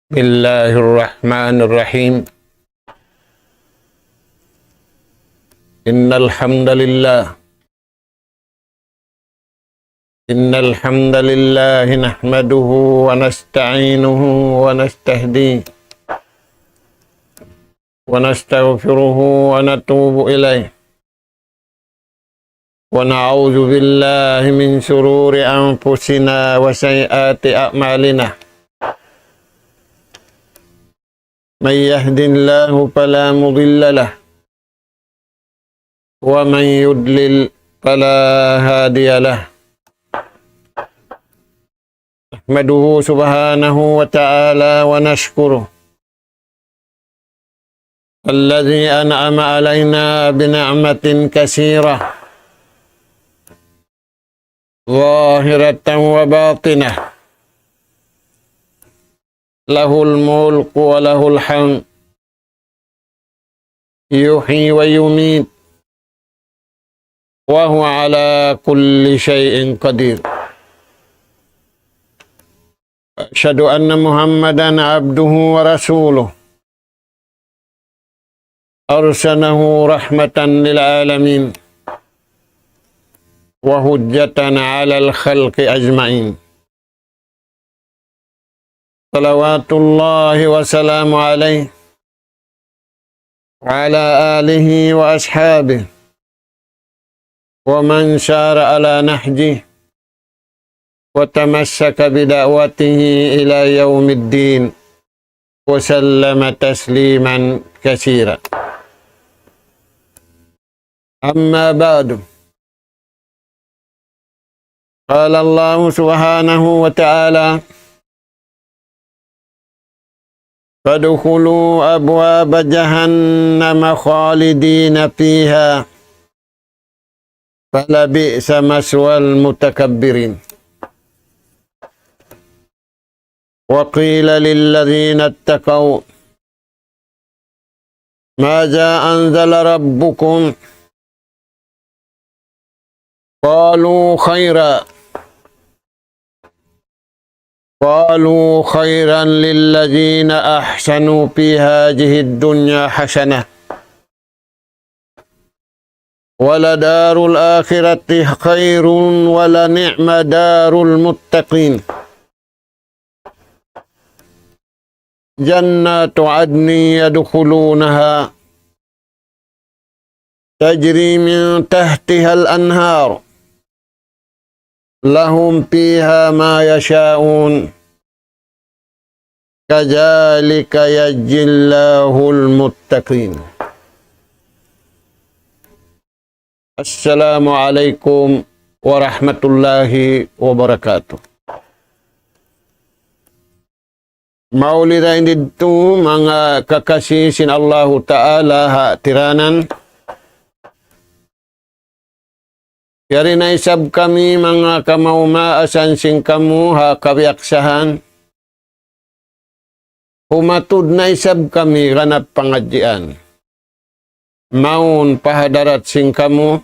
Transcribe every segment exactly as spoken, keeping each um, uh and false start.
بسم الله الرحمن الرحيم. إن الحمد لله، إن الحمد لله نحمده ونستعينه ونستهديه ونستغفره ونتوب إليه، ونعوذ بالله من شرور أنفسنا وسيئات أعمالنا. من يهد الله فلا مضل له، ومن يضلل فلا هادي له. نحمده سبحانه وتعالى ونشكره، الذي أنعم علينا بنعمة كثيرة ظاهرة وباطنة، له الملك وله الحمد، يحيي ويميت، وهو على كل شيء قدير. أشهد أن محمدا عبده ورسوله، أرسله رحمة للعالمين وحجة على الخلق أجمعين. صلوات الله وسلامه عليه وعلى آله وأصحابه ومن سار على نهجه وتمسك بدعوته إلى يوم الدين وسلم تسليما كثيرا. أما بعد، قال الله سبحانه وتعالى: فادخلوا أبواب جهنم خالدين فيها فلبئس مثوى المتكبرين. وقيل للذين اتقوا ماذا أنزل ربكم؟ قالوا خيرا، قالوا خيرا للذين أحسنوا في هذه الدنيا حسنة ولدار الآخرة خير ولنعم دار المتقين. جنات عدن يدخلونها تجري من تحتها الأنهار لهم فيها ما يشاءون كذلك يجزي الله المتقين. السلام عليكم ورحمة الله وبركاته. Mauli dayn didtu manga kakasi sin Allahu Ta'ala ha tiranan. Yari na isab kami manga kamaumaasan sin kamu ha kabiyaksahan. Humatud na isab kami ganap pangadjian. Mawn pa hadarat sin kamu.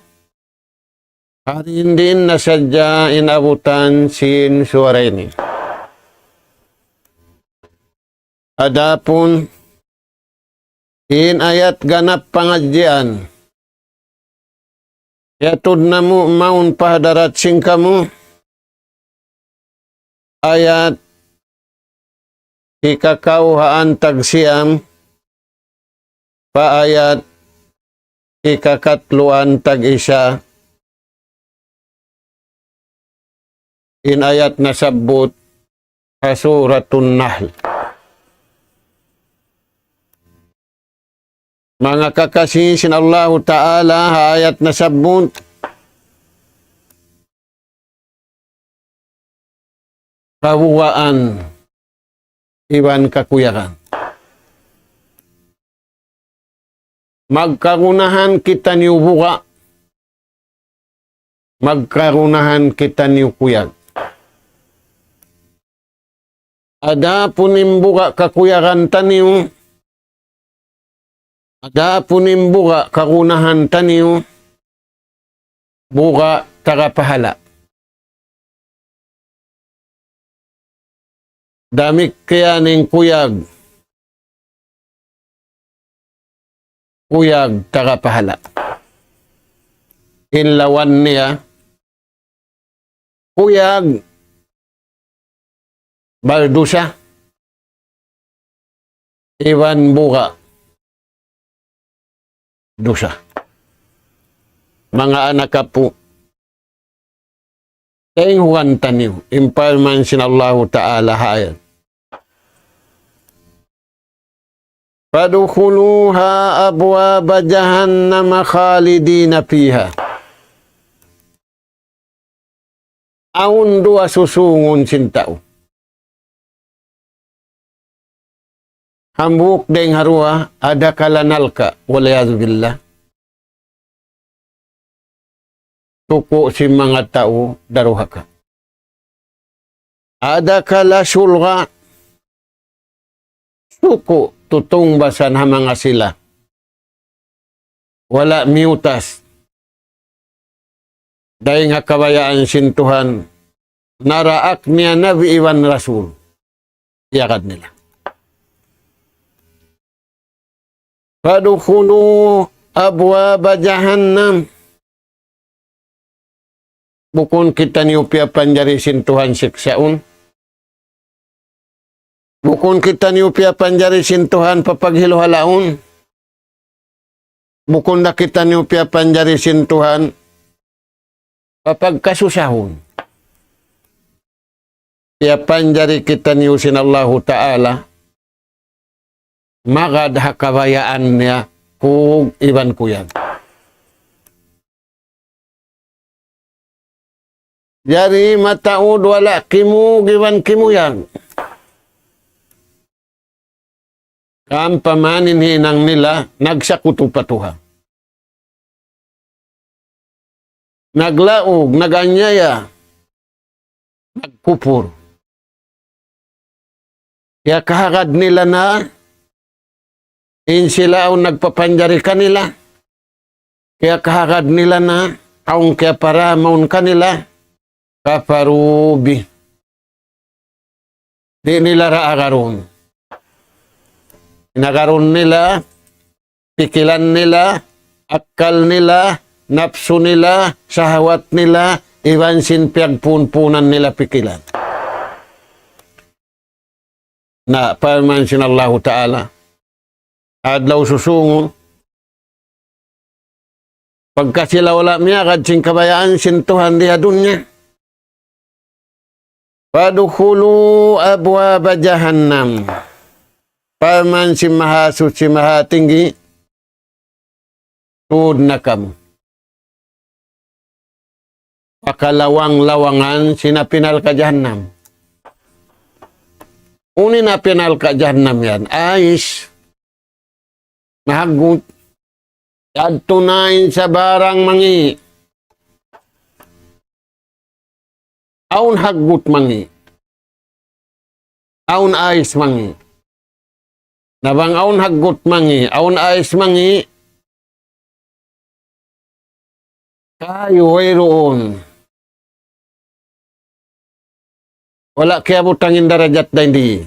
Hari in diin na sadja in abutan sin suwara ini. Adapun in ayat ganap pangadjian, yatud namu' mawn pa hadarat sin kamu, ayat hikakawhaan tag siyam, pa ayat hikakatluan tag isa, in ayat nasabbut ha Suratun Nahl. Manga kakasi sin Allahu Ta'ala, ha ayat nasabbut, kabugaan iban kakuyagan. Magkagunahan kitaniyu buga', magkagunahan kitaniyu kuyag. Adapun in buga' kakuyagan taniyu, adapun in buga' kagunahan taniyu, buga' taga pahala. Damikkiyan in kuyag. Kuyag taga pahala'. In lawan niya, kuyag baldusa, iban buga dusa. Manga anak apu', tayingugan taniyu in parman sin Allahu Ta'ala ha ayat. فادخلوها أبواب جهنم خالدين فيها. Awn duwa susungun sin tau. Hambuuk dayng ha duwa, adakala narka', والعياذ بالله. Suku' sin manga tau daruhaka. Adakala surga', suku' tutungbasan ha manga sila. Wala' miyutas. Dayng ha kabayaan sin Tuhan, naraak niya nabi iban rasul. Iyagad nila. فادخلوا أبواب جهنم. Bukun kitaniyu piyapanjari sin Tuhan siksaun. Bukun kitaniyu piyapanjari sin Tuhan papaghiluhalaun. Bukun da kitaniyu piyapanjari sin Tuhan papagkasusahun. Piyapanjari kitaniyu sin Allahu Ta'ala magad ha kabayaan niya kug iban kuyag. Jari mataud wala' kimug iban kimuyag. Kampamanin hinang nila nagsakutu pa Tuhan. Naglaug, nag-anyaya, nagkupur. Kiyakahagad nila na in sila awn nagpapanjari kanila. Kiyakahagad nila na awn kiyapara mawn kanila. كفروا به. Di' nila ra agarun. In agarun nila, pikilan nila, akkal nila, napsu nila, sahawat nila, iban sin piyagpunpunan nila pikilan. Na, parman sin Allahu Ta'ala, adlaw susungun, pagka sila wala' miyagad sin kabayaan sin Tuhan di ha dunya. فادخلوا أبواب جهنم. Parman sin Mahasuchi Mahatinggi, sud na kamu pa kalawang-lawangan sin api narka' jahannam. Unu in api narka' jahannam yan? Ais. Mahaggut. Yadtu na in sabarang mangi'. Awn haggut mangi'. Awn ais mangi'. Na bang awn haggut mangi', awn ais mangi', kayu wayruun. Wala' kiyabutang in darajat dayn di.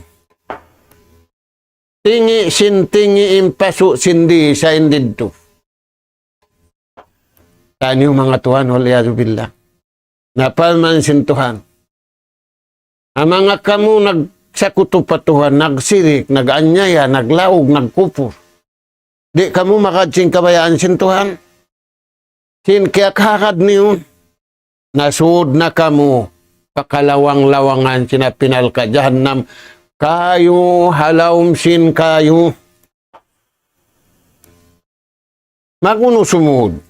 Tingi' sin tingi' in pasu' sin di sa in didtu. Taniyu manga tuwan, والعياذ بالله. Na parman sin Tuhan, ha manga kamu nagsakutu pa Tuhan, nagsirik, nag-anyaya, naglaug, nagkupur. Di' kamu magad sin kabayaan sin Tuhan. Sin kiyakahagad niyu, na sud na kamu pa kalawang-lawangan sin api narka' jahannam. Kayu, ha lawm sin kayu. Mag-unu sumud?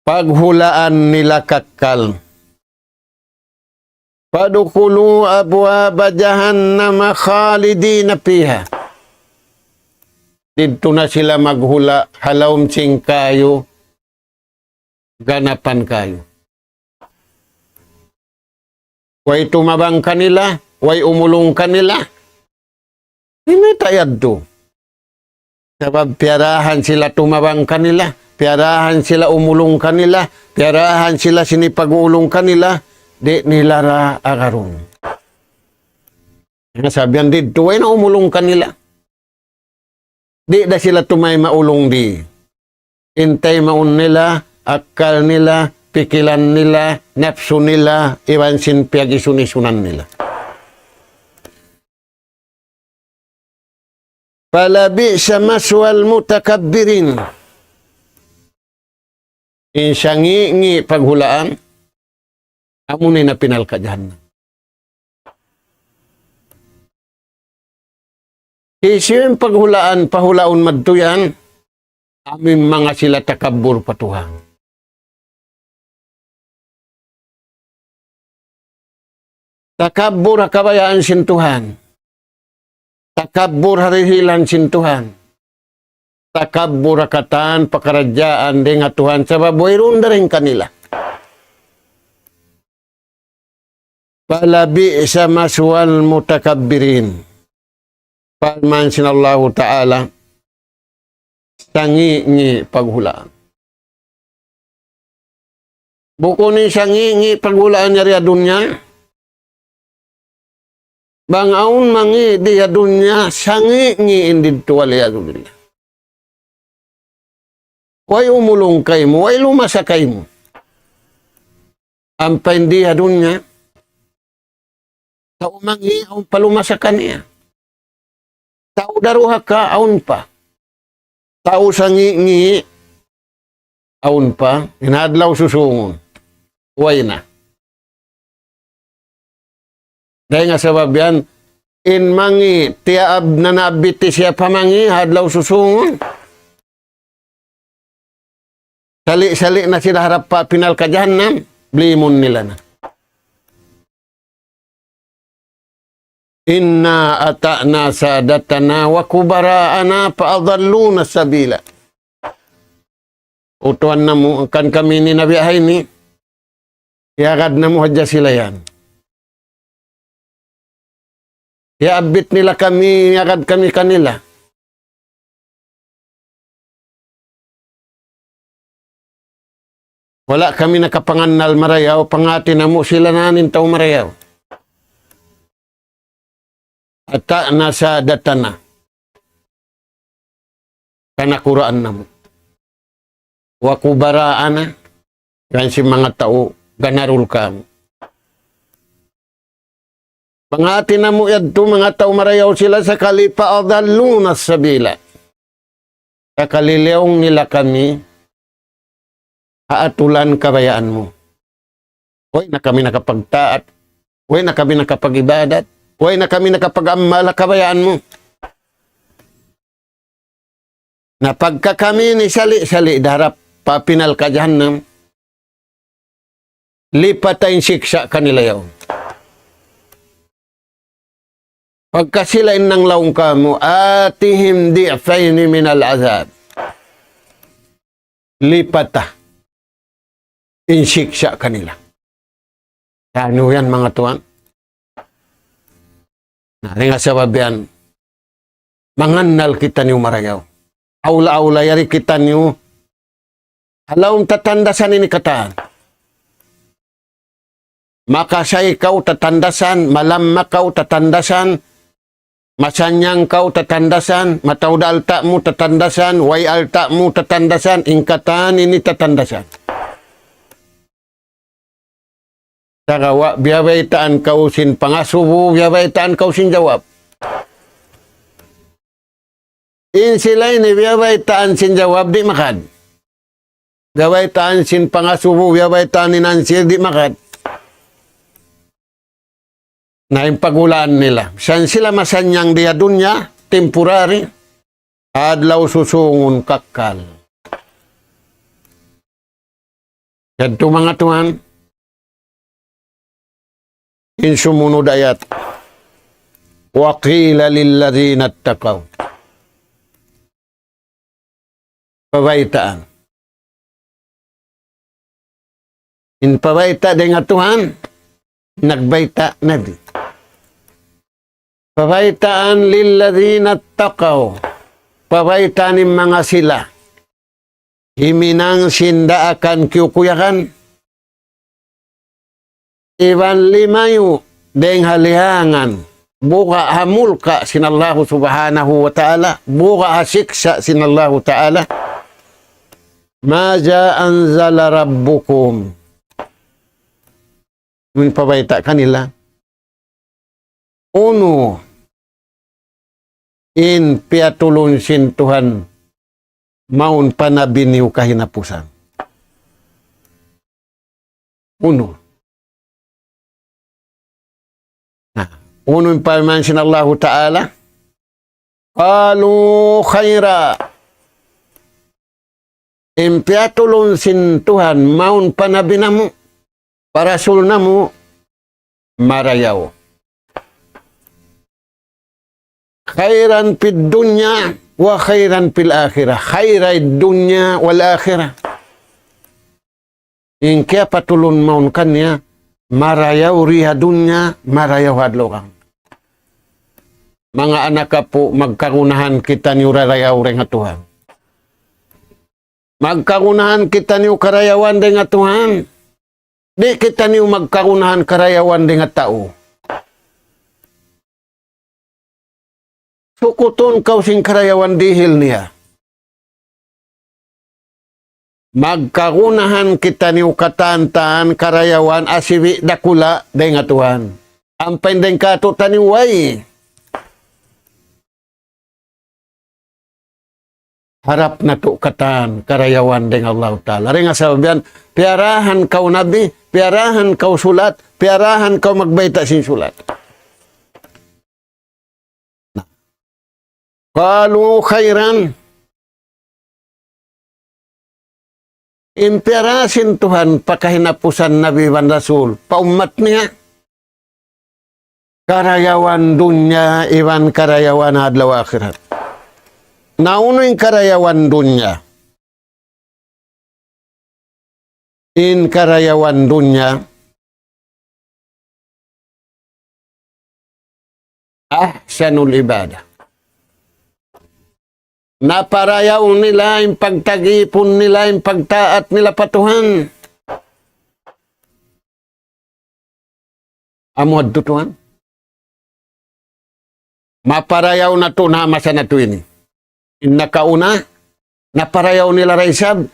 Paghulaan nila kakkal. فادخلوا أبواب جهنم خالدين فيها. Didtu na sila maghula' ha lawm sin kayu, ganapan kayu. Way tumabang kanila, way umulung kanila. Di' mayta' yadtu. Sabab piyarahan sila tumabang kanila, piyarahan sila umulung kanila, piyarahan sila sinipag-ulung kanila, di' nila ra agarun. Hangkan sabab yan didtu, way na umulung kanila. Di' da sila tumay maulung di. In taymaun nila, akkal nila, pikilan nila, napsu nila, iban sin piyag-isun-isunan nila. فلبئس مثوى المتكبرين. In sangi'-ngi' paghulaan, amuna in api narka' jahannam. Hisiyu in paghulaan, pahulaun madtu yan, amu in manga sila takabbur pa Tuhan. Takabbur ha kabayaan sin Tuhan. Takabbur ha dihilan sin Tuhan. Takabbur ha katan pakaradjaan dayn ha Tuhan sabab wayruun dayn kanila. فلبئس مثوى المتكبرين. Parman sin Allahu Ta'ala, sangi'-ngi' paghulaan. Bukun in sangi'-ngi' paghulaan yari ha dunya. Bang awn mangi' di ha dunya, sangi'-ngi' in didtu, wal iyadhu billah. Way umulung kaymu, way lumasa kaymu. Ampa in di ha dunya, tau mangi', awn pa lumasa kaniya. Tau daruhaka, awn pa. Tau sangi'-ngi', awn pa. In ha adlaw susūngun, way na. Dayn ha sabab yan, in mangi', tiyaab na naabbit siya pa mangi', ha adlaw susūngun. Sali'-sali' na sila harap pa api narka' jahannam, blimun nila na. إنا أطعنا سادتنا وكبراءنا فأضلونا السبيلا. O Tuhan namu', kan kami ini nabiyaini, iyagad namu' hadja sila yan. Iyaabbit nila kami, iyagad kami kanila. Wala' kami nakapangannal marayaw, pangati namu' sila na in tau marayaw. أطعنا سادتنا. Kanakuraan namu'. وكبراءنا. Yan sin manga tau ganarul kamu. Pangati namu' yadtu, manga tau marayaw sila, sakali فأضلونا السبيلا. Sakali liyung nila kami ha atulan kabayaan mu. Way na kami nakapagtaat, way na kami nakapag-ibadat, way na kami nakapag-amal ha kabayaan mu. Na pagka kami ini sali'-sali' da harap pa api narka' jahannam, lipata in siksa' kanila yaun. Pagka sila in nanglaung kamu, آتهم ضعفين من العذاب. Lipata in siksa' kanila. Anu yan, manga tuwan? Na, dayn ha sabab yan, mangannal kitaniyu marayaw. Awla-awla yari kitaniyu ha lawm tatandasan ini katan. Makasay kaw tatandasan, malamma kaw tatandasan, masannyang kaw tatandasan, mataud alta' mu tatandasan, way alta' mu tatandasan, in katan ini tatandasan. Sagawa' biyabaytaan kaw sin pangasubu, biyabaytaan kaw sin jawab. In sila ini biyabaytaan sin jawab, di' makad. Biyabaytaan sin pangasubu, biyabaytaan in answer, di' makad. Na in paghulaan nila. San sila masannyang di ha dunya, temporary. Adlaw susūngun kakkal. Yadtu manga tuwan, in sumunud ayat, وقيل للذين اتقوا. Pabaytaan. In pabayta' dayn ha Tuhan, nagbayta' Nabi. Pabaytaan للذين اتقوا. Pabaytaan in manga sila himinang sin daakan kiyukuyagan. iban limayu' dayng ha lihangan, buga' ha mulka' sin Allahu Subhanahu wa Ta'ala, buga' ha siksa' sin Allahu Ta'ala. ماذا أنزل ربكم؟ Amu in pabayta' kanila. Unu in piyatulun sin Tuhan mawn pa nabi niyu kahinapusan? Unu? Na, unu in parman sin Allahu Ta'ala? قالوا خيرا. In piyatulun sin Tuhan mawn pa nabi namu', pa rasul namu', marayaw. خيرا في الدنيا وخيرا في الآخرة. خير الدنيا والآخرة. In kiyapatulun mawn kaniya, marayaw di ha dunya, marayaw ha adlaw kiyamat. Manga anak apu', magkagunahan kitaniyu rarayaw dayn ha Tuhan. Magkagunahan kitaniyu karayawan dayn ha Tuhan. Di' kitaniyu magkagunahan karayawan dayn ha tau. Sukutun kaw sin karayawan dihil niya. Magkagunahan kitaniyu katan-katan karayawan asibi' dakula' dayn ha Tuhan. Ampa in dayn kātu'niyu way. Harap natu' katan karayawan dayn ha Allahu Ta'ala. Dayn ha sabab yan, piyarahan kaw nabi, piyarahan kaw sulat, piyarahan kaw magbayta' sin sulat. Na. قالوا خيرا. In piyara sin Tuhan pa kahinapusan nabi iban rasul, pa ummat niya, karayawan dunya iban karayawan adlaw akhirat. Na unu in karayawan dunya? In karayawan dunya, أحسن العبادة. Naparayaw nila in pagtagipun nila, in pagtaat nila pa Tuhan. Amu hadtu tuwan. Maparayaw natu' na masa natu' ini. In nakauna, naparayaw nila da isab,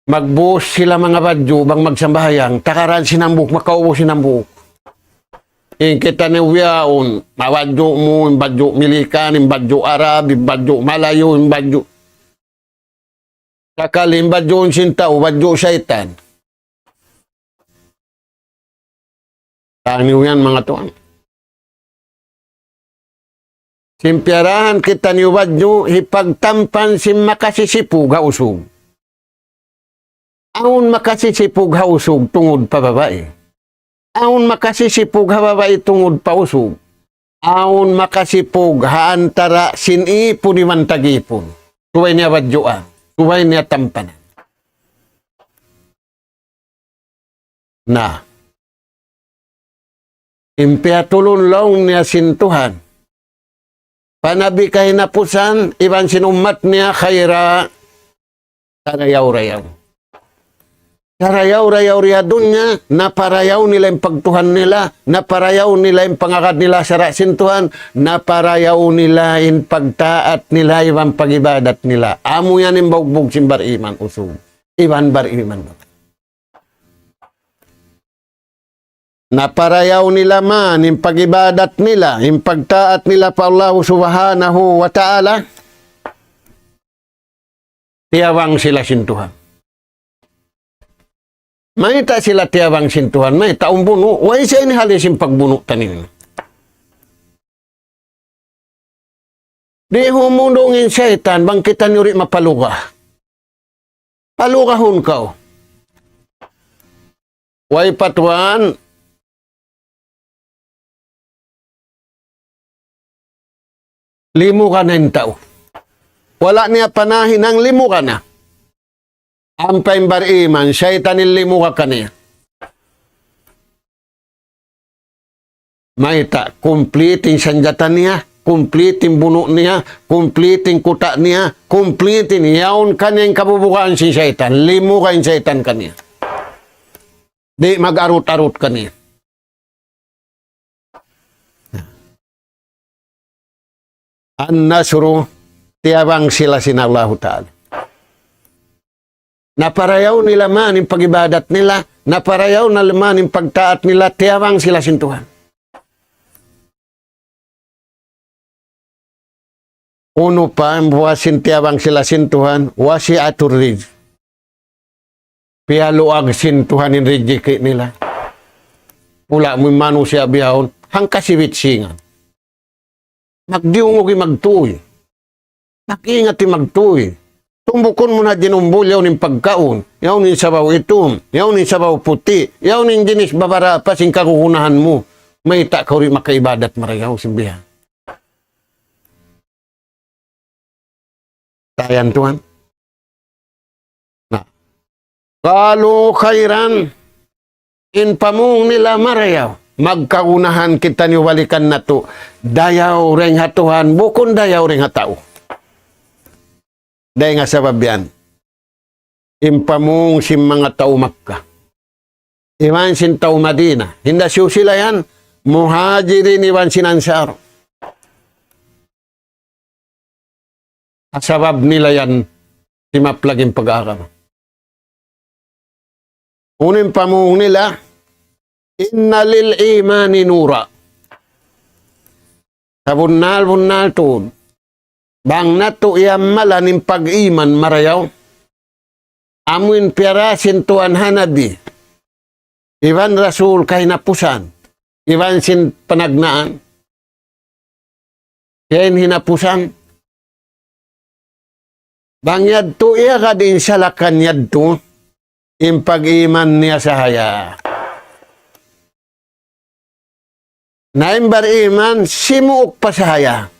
magbuhus sila manga badju', bang magsambahayang, takaran sin hambuuk, makaubus sin hambuuk. In kitaniyu bihaun, mabadju' mu, in badju' Milikan, in badju' Arab, in badju' Malayu, in badju'. Sakali in badju' sin tau, badju' saytan. Taniyu yan, manga tuwan. Sin piyarahan kitaniyu badju', hipagtampan sin makasisipug ha usug. Awn makasisipug ha usug tungud pa babai. Awn makasisipug ha babai tungud pa usug. Awn makasipug ha antara' sin ipun iban tagipun. Subay niya badjuan. Subay niya tampanan. Na. In piyatulun laung niya sin Tuhan. Pa nabi kahinapusan, iban sin ummat niya khayra, karayaw-rayaw. Karayaw-rayaw di ha dunya, naparayaw nila in pagtuhan nila, naparayaw nila in pangagad nila sara' sin Tuhan, naparayaw nila in pagtaat nila, iban pag-ibadat nila. Amu yan in baugbug sin bariman usug, iban bariman babai. Naparayaw nila man in pag-ibadat nila, in pagtaat nila pa Allah Subhanahu wa Ta'ala. Tiyabang sila sin Tuhan. Mayta' sila tiyabang sin Tuhan, mayta' awn bunu', way siya ini hali sin pagbunu' taniyu. Di' humundung in saytan, bang kitaniyu di' mapaluga. Palugahun kaw. Way pa tuwan, limuga na in tau. Wala' niya pa nahinang, limuga na. Ampa in bariman, saytan in limuga kaniya. Mayta', complete in sanjata niya, complete in bunu' niya, complete in kuta' niya, complete in yaun kaniya in kabubugaan sin saytan, limuga in saytan kaniya. Di' mag-arut-arut kaniya. An-nasru, tiyabang sila sin Allahu Ta'ala. Naparayaw nila man in pag-ibadat nila, naparayaw nila man in pagtaat nila, tiyabang sila sin Tuhan. Unu pa, in buat sin tiyabang sila sin Tuhan, wasi'atur rizq. Piyaluag sin Tuhan in rijiki' nila. Pula' mu in manusiya' bihaun, hangka sibit singan. Magdiyungug in magtuy. Mag-ingat in magtuy. Tumbukun mu na in umbul, yaun in pagkaun, yaun in sabaw itum, yaun in sabaw puti', yaun in ginis babara pa sin kagunahan mu. Mayta' kaw di' makaibadat marayaw sin bihan. Tayan tuwan. Na. Qalu khairan, in pamung nila marayaw. Magkagunahan kitaniyu balikan natu'. Dayaw dayn ha Tuhan, bukun dayaw dayn ha tau. Dayn ha sabab yan. In pamung sin manga tau Makkah. Iban sin tau Madina. Hinda siyu sila yan, Muhajirin iban sin Ansar. Ha sabab nila yan, simaplag in pag-agama. Unu in pamung nila, inna lil imani nura. Sabunnal-bunnal tuud. Bang natu' iyammalan in pag-iman marayaw. Amu in piyara sin Tuhan ha Nabi. Iban Rasul kahinapusan. Iban sin panagnaan. Siya in hinapusan. Bang yadtu iyagad in salakan yadtu, in pag-iman niya sahaya. Na in bar-iman, simuuk pa sahaya.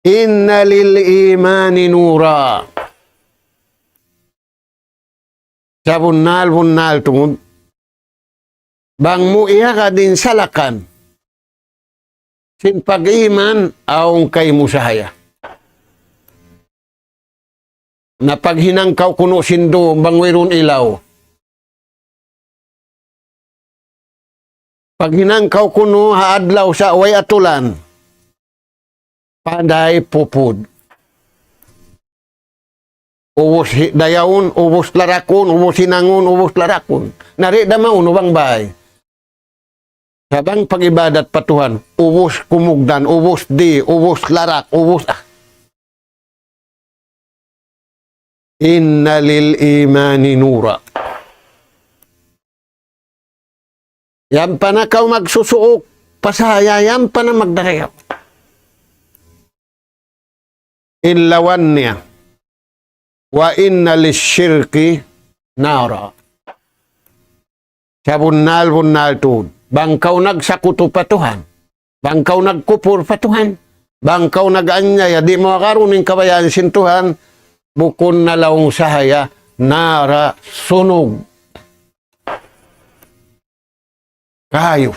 Inna lil imani nura. Sabunnal-bunnal tuud. Bang mu iyagad in salakan sin pag-iman, awn kaymu sahaya. Na paghinang kaw kunu' sin dum, bang wayruun ilaw. Paghinang kaw kunu' ha adlaw sa' way atulan. Panday pupud. Ubus hi-, dayawun, ubus larakun, ubus hinangun, ubus larakun. Na di' da maunu bang bay. Sa' bang pag-ibadat pa Tuhan, ubus kumugdan, ubus di, ubus larak, ubus, ah. Inna lil imani nura. Yan pa na kaw magsusuuk pa sahaya, yan pa na magdarayaw. In lawan niya. Wa inna lish shirki nara. Sabunnal-bunnal tuud. Bang kaw nagsakutu pa Tuhan. Bang kaw nagkupur pa Tuhan. Bang kaw nag-anyaya, di' mu agarun in kabayaan sin Tuhan. Bukun na laung sahaya, nara, sunug. Kayu.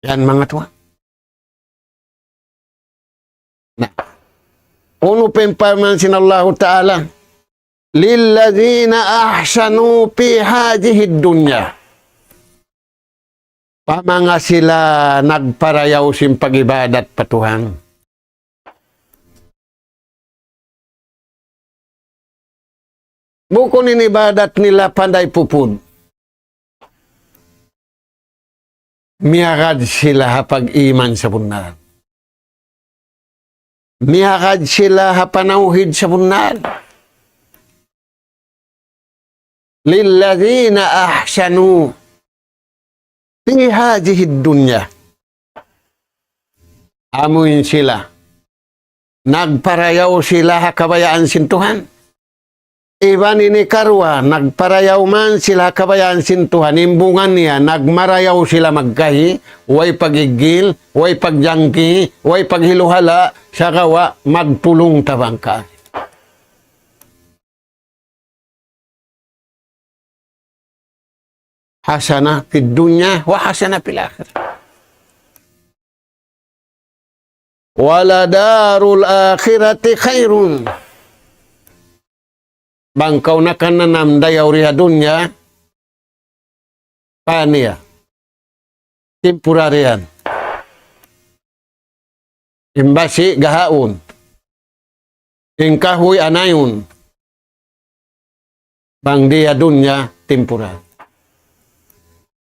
Yan manga tuwan. Na. Unu pa in parman sin Allahu Ta'ala? Lilladhina ahsanu fi hadhihi dunya. Pa manga sila nagparayaw sin pag-ibadat pa Tuhan. Bukun in ibadat nila panday pupud. Miyagad sila ha pag-iman sabunnal. Miyagad sila ha panawhid sabunnal. Lilladhina ahsanu fi hadhihi dunya. Amuin sila. Nagparayaw sila ha kabayaan sin Tuhan. Iban ini karuwa, nagparayaw man sila ha kabayaan sin Tuhan. In bunga niya, nagmarayaw sila magkahi, way pag-igil, way pagjangki, way paghiluhala', sagawa' magtulung-tabang ka. حسنة في الدنيا وحسنة في الآخرة. ولدار الآخرة خير. Bang kaw nakananam dayaw di ha dunya, paniya. Temporary yan. In basi' gahaun. In kahuy anayun. Bang di ha dunya, temporary.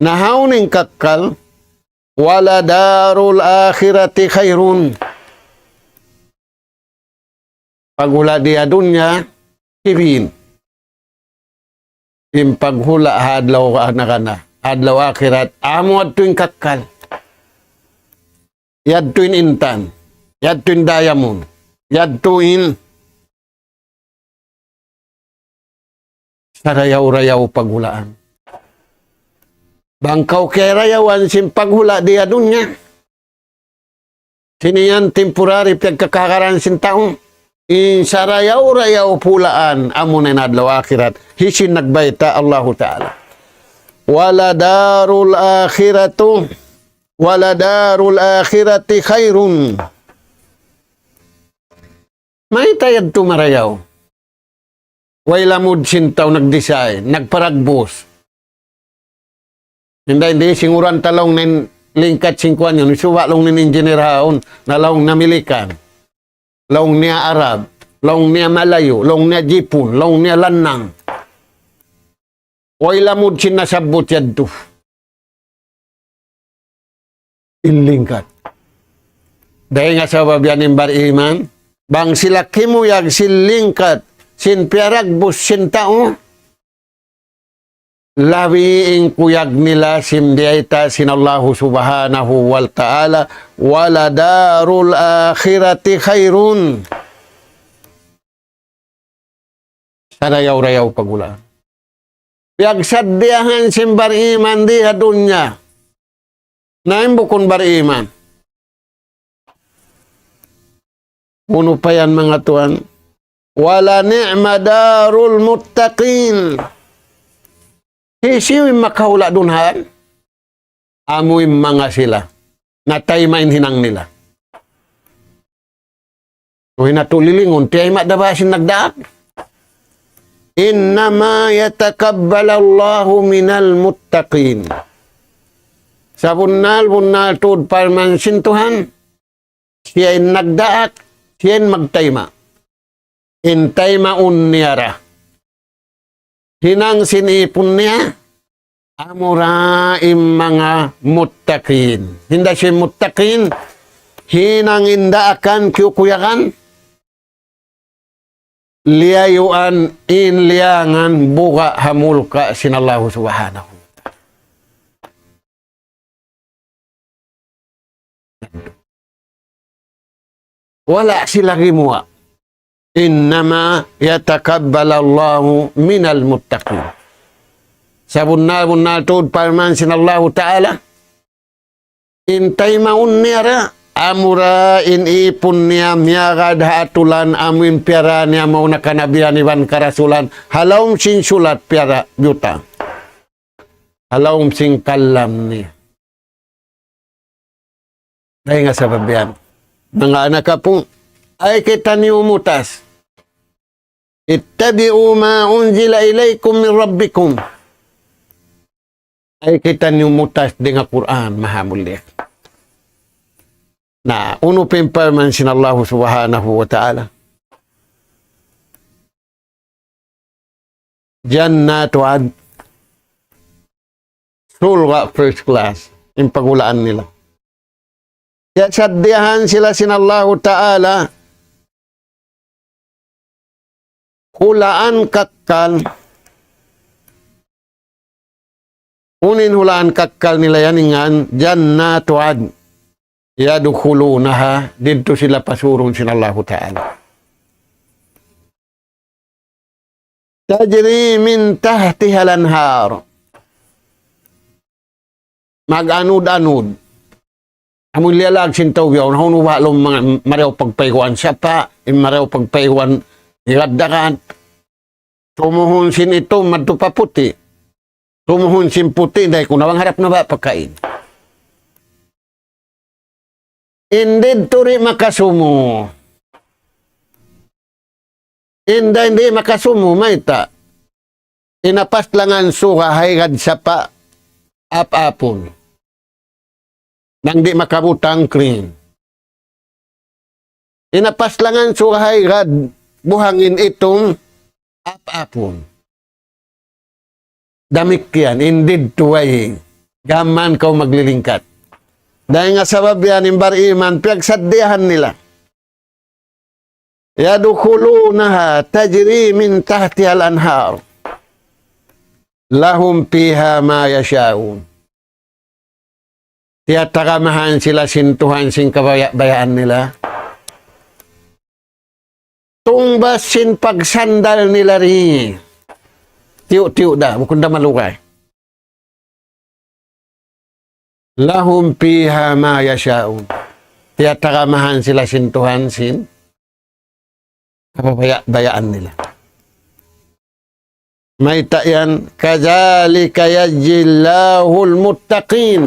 Na hawnu in kakkal? وَلَدَارُ الْآخِرَةِ خَيْرٌ. Paghula' di ha dunya, kibin. In paghula' ha adlaw, ah, nakana, adlaw akhirat, amu yadtu in kakkal. Yadtu in intan, yadtu in diamond, yadtu in sarayaw-rayaw paghulaan. Bang kaw kiyarayawan sin paghula' di ha dunya. Sin yan temporary piyagkakagaran sin tau. In sarayaw-rayaw hulaan amuna in adlaw akhirat. Hisiyu in nagbayta'? Allahu Ta'ala. وَلَدَارُ الْآخِرَةُ وَلَدَارُ الْآخِرَةِ خَيْرٌ. Mayta' yadtu marayaw? Way lamud sin tau nagdesign, nagparagbus. Inday, inday, singuran ta laung niya in lingkat sin kuwan yan, suba' laung niya in engineer haun, na laung niya Milikan, laung niya Arab, laung niya Malayu, laung niya Jipun, laung niya Lannang. Way lamud sin nasabbut yadtu. In lingkat. Dayn ha sabab yan in bariman, bang sila kimuyag sin lingkat, sin piyaragbus sin tau, labi in kuyag nila sin biyayta' sin Allahu Subhanahu wa Ta'ala, وَلَدَارُ الْآخِرَةِ خَيْرٌ. Sarayaw-rayaw paghulaan. Piyagsaddiyahan sin bariman di ha dunya. Na in bukun bariman. Unu pa yan, manga tuwan? وَلَنِعْمَ دَارُ الْمُتَّقِينَ. Hisiyu in makahula' duun ha yan? Amu in manga sila. Natayma' in hinang nila. Uy, natu' lilingun, tiyayma' da ba sin nagdaak? إِنَّمَا يَتَقَبَّلُ اللَّهُ مِنَ الْمُتَّقِينَ. Sabunnal-bunnal tuud parman sin Tuhan, siya in nagdaak, siya in magtayma'. In taymaun niya ra. Hinang sin ipun niya, amura in manga muttaqin. Hinda sin muttaqin, hinang in daakan kiyukuyagan, liyayuan in liyangan buga' ha mulka' sin Allahu Subhanahu. Wala' sila gimuwa'. إِنَّمَا يَتَقَبَّلُ اللَّهُ مِنَ الْمُتَّقِينَ. Sabunnal-bunnal tuud parman sin Allahu Ta'ala, in taymaun niya ra, amura in ipun niya miyagad ha atulan amu in piyara niya mawn ha kanabihan iban karasulan, ha lawm sin sulat piyara biyutang. Ha lawm sin kalam niya. Dayn ha sabab yan, manga anak apu', ayaw kitaniyu mutas. اتَّبِعُوا مَا أُنْزِلَ إِلَيْكُمْ مِنْ رَبِّكُمْ. Ayaw kitaniyu mutas dayn ha Qur'an, mahamulliya. Na, unu pa in parman sin Allahu Subhanahu wa Ta'ala? جَنَّاتُ عَدْنٍ. Surga' first class in paghulaan nila. Kiyasaddiyahan sila sin Allahu Ta'ala hulaan kakkal. Unu in hulaan kakkal nila yan? In ngan, جَنَّاتُ عَدْنٍ يَدْخُلُونَهَا, didtu sila pasurun sin Allahu Ta'ala. تَجْرِي مِنْ تَحْتِهَا الْأَنْهَارُ. Mag-anud-anud. Amu in liyalag sin tau biya' unu, unu ba, laung manga, marayaw pagpayguan sapa', in marayaw pagpayguan iraddakan. Tumuhun sin itum madtu pa puti'. Tumuhun sin puti', dayn ku na bang harap na ba pakain. In didtu di' makasumu. Inda, di' makasumu, mayta'. Inapaslangan sura ha igad sapa' ap-apun. Nang di' makabutang cream. Inapaslangan sura ha igad buhangin itum ap-apun. Damikkiyan, indeed tuway. Gam mayan kaw maglilingkat. Dayn ha sabab yan, in bar-iman, piyagsaddiyahan nila. يدخلونها تجري من تحتها الأنهار لهم فيها ما يشاءون. Tiyataramahan sila sin Tuhan sin kabaya'-bayaan nila. Tungbas sin pagsandal nila ri. Tiyu'-tiyu' da, bukun da malugay. لهم فيها ما يشاءون. Tiyataramahan sila sin Tuhan sin kabaya'-bayaan nila. Mayta' yan, كذلك يجزي الله المتقين.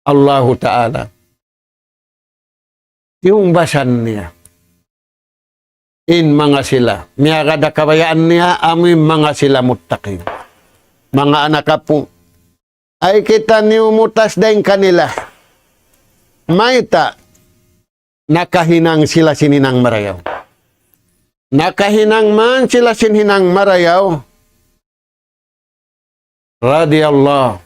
Allahu Ta'ala. Tiyungbasan niya in manga sila miyagad ha kabayaan niya, amu in manga sila muttaqin. Manga anak apu', ay kitaniyu mutas dayn kanila. Mayta', nakahinang sila sin hinang marayaw. Nakahinang man sila sin hinang marayaw. Radiyallahu.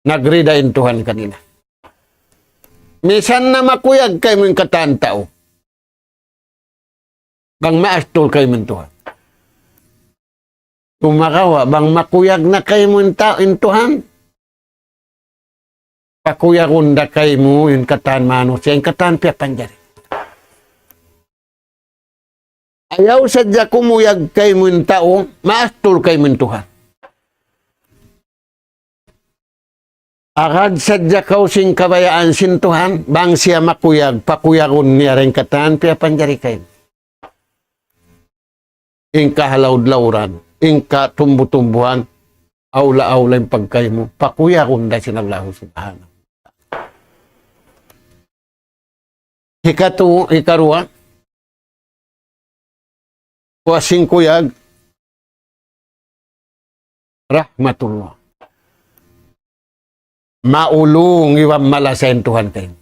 Nagrida in Tuhan kanila. Misan na makuyag kaymu in katan tau. Bang maastul kaymu in Tuhan. Sumagawa', bang makuyag na kaymu in ta-, in Tuhan. Pakuyagun da kaymu in katan manusiya', in katan piyapanjari. Ayaw sadja kumuyag kaymu in tau, maastul kaymu in Tuhan. Agad sadja kaw sin kabayaan sin Tuhan, bang siya makuyag, pakuyagun niya da in katan piyapanjari kaymu. In kahalaud-lauran, in katumbu-tumbuhan, awla-awla in pagkahi mu, pakuyagun da sin Allahu Subhanahu. Hikatu, hikaruwa, puas sin kuyag, rahmatullah. Maulung iban malasa in Tuhan kaymu.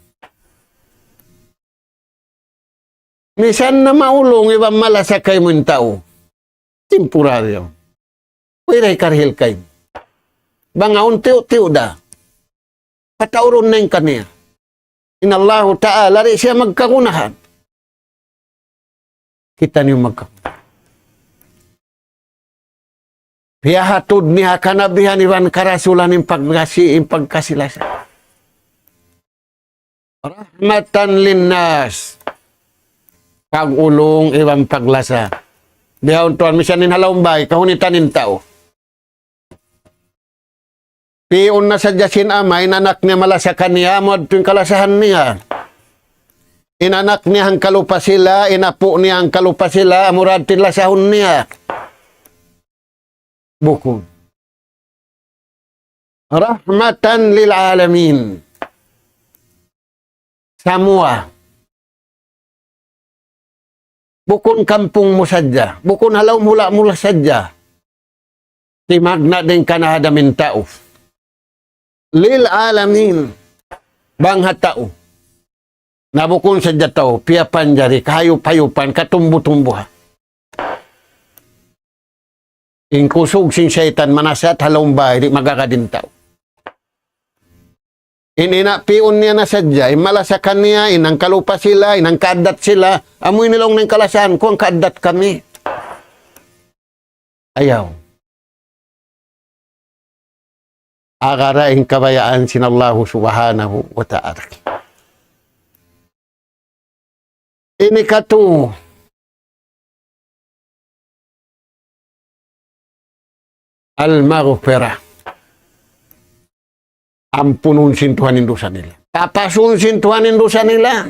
Misan na maulung iban malasa kaymu in tau. Temporary yaun. Way da hikarihil kaymu. Bang awn tiyu'-tiyu' da. Pataurun na in kaniya. In Allahu Ta'ala, di' siya magkagunahan. Kitaniyu magkagunahan. Piyahatud niya ha kanabihan iban karasulan in pagkasi-, in pagkasi-lasa. Rahmatan linnas. Pag-ulung iban paglasa. Bihaun tuwan, misan in ha lawm bay, kahunitan in tau. Pi'un na sadja sin ama', in anak niya malasa kaniya, amu yadtu in kalasahan niya. In anak niya hangkalupa sila, in apu' niya hangkalupa sila, amu ra yadtu in lasahun niya. Bukun. Rahmatan lil alamin. Samuwa. Bukun kampung mu sadja. Bukun ha lawm hula' mu sadja. Timagna' dayn kanila ha manga tau. Lil alamin. Bang ha tau. Na bukun sadja tau, piyapanjari, kahayup-hayupan, katumbu-tumbuhan. In kusug sin saytan manasat ha lawm bay, di' magagad in tau. In ina' pi'un niya na sadja, in malasa kaniya, in hangkalupa sila, in hangkaaddat sila, amu ini laung niya in kalasahan ku, hangkaaddat kami. Ayaw. Agara in kabayaan sin Allahu Subhanahu wa Ta'ala. Ini katu al-maghfirah. Ampunun sin Tuhan in dusa nila. Papasun sin Tuhan in dusa nila.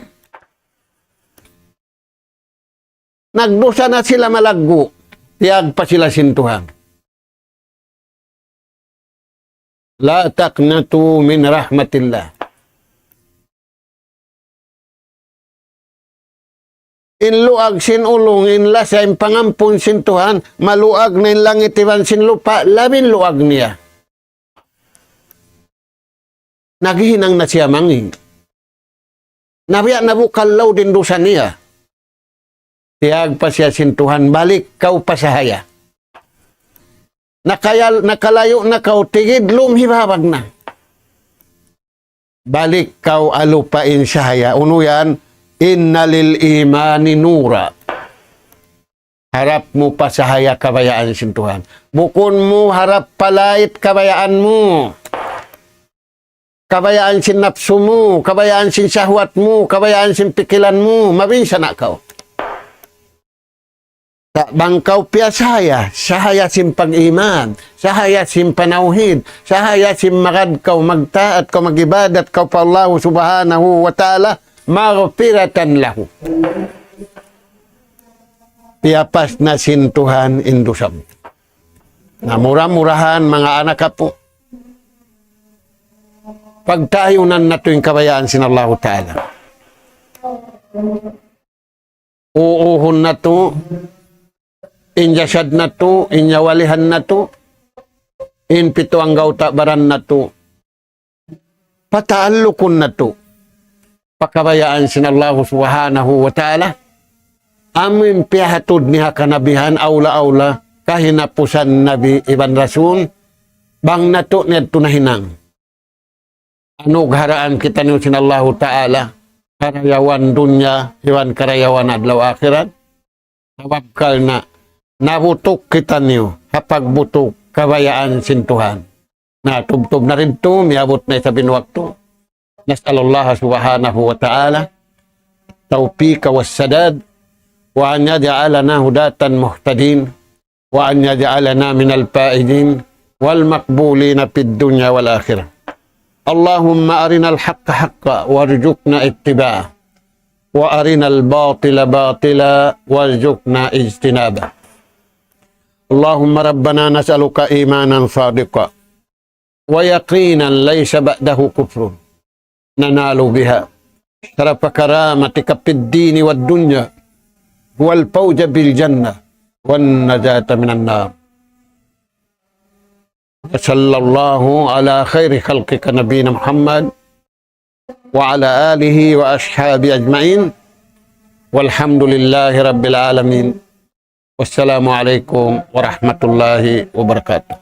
Nagdusa na sila malaggu'. Tiyagpa sila sin Tuhan. لا تقنطوا من رحمة الله. in luag sin ulung, in lasa, in pangampun sin Tuhan, maluag na in langit iban sin lupa', labi in luag niya. Naghihinang na siya mangī'. Na biya' na bukal laud in dusa niya. Tiyag pa siya sin Tuhan, balik kaw pa sahaya. Nakayal-, nakalayu' na kaw, tigidlum hibabag na. Balik kaw alupa in sahaya. Unu yan? إن للإيمان نورا. Harap mu pa sahaya kabayaan sin Tuhan. Bukun mu harap pa lait kabayaan mu. Kabayaan sin napsu mu, kabayaan sin sahwat mu, kabayaan sin pikilan mu, mabinsana' kaw. Sa' bang kaw piyasahaya, sahaya sin pag-iman, sahaya sin panawhid, sahaya sin magad kaw, magtaat kaw, mag-ibadat kaw pa Allah Subhanahu wa Ta'ala, مغفرة له. Piyapas na sin Tuhan in dusa mu. Na mura-murahan, manga anak apu', pagtayunan natu' in kabayaan sin Allahu Ta'ala. Uuhun natu', in jasad natu', in nyawalihan natu', in pitu anggawta' baran natu'. Pataallukun natu' pa kabayaan sin Allahu Subhanahu wa Ta'ala. Amu in piyahatud niya ha kanabihan, awla-awla kahinapusan nabi iban rasul, bang natu' niyadtu nahinang. Anugharaan kitaniyu sin Allahu Ta'ala, karayawan dunya, iban karayawan adlaw akhirat. Sabab karna' nabutuk kitaniyu ha pagbutuk kabayaan sin Tuhan. Na tubtub na rin tu, miyabut na isab in waktu. نسأل الله سبحانه وتعالى التوفيق والسداد، وأن يجعلنا هداة مهتدين، وأن يجعلنا من الفائزين والمقبولين في الدنيا والآخرة. اللهم أرنا الحق حقا وارزقنا اتباعه، وأرنا الباطل باطلا وارزقنا اجتنابه. اللهم ربنا نسألك إيمانا صادقا ويقينا ليس بعده كفر ننال بها شرف كرامتك في الدين والدنيا والفوز بالجنة والنجاة من النار. وصلى الله على خير خلقك نبينا محمد وعلى آله وأصحابه أجمعين. والحمد لله رب العالمين. والسلام عليكم ورحمة الله وبركاته.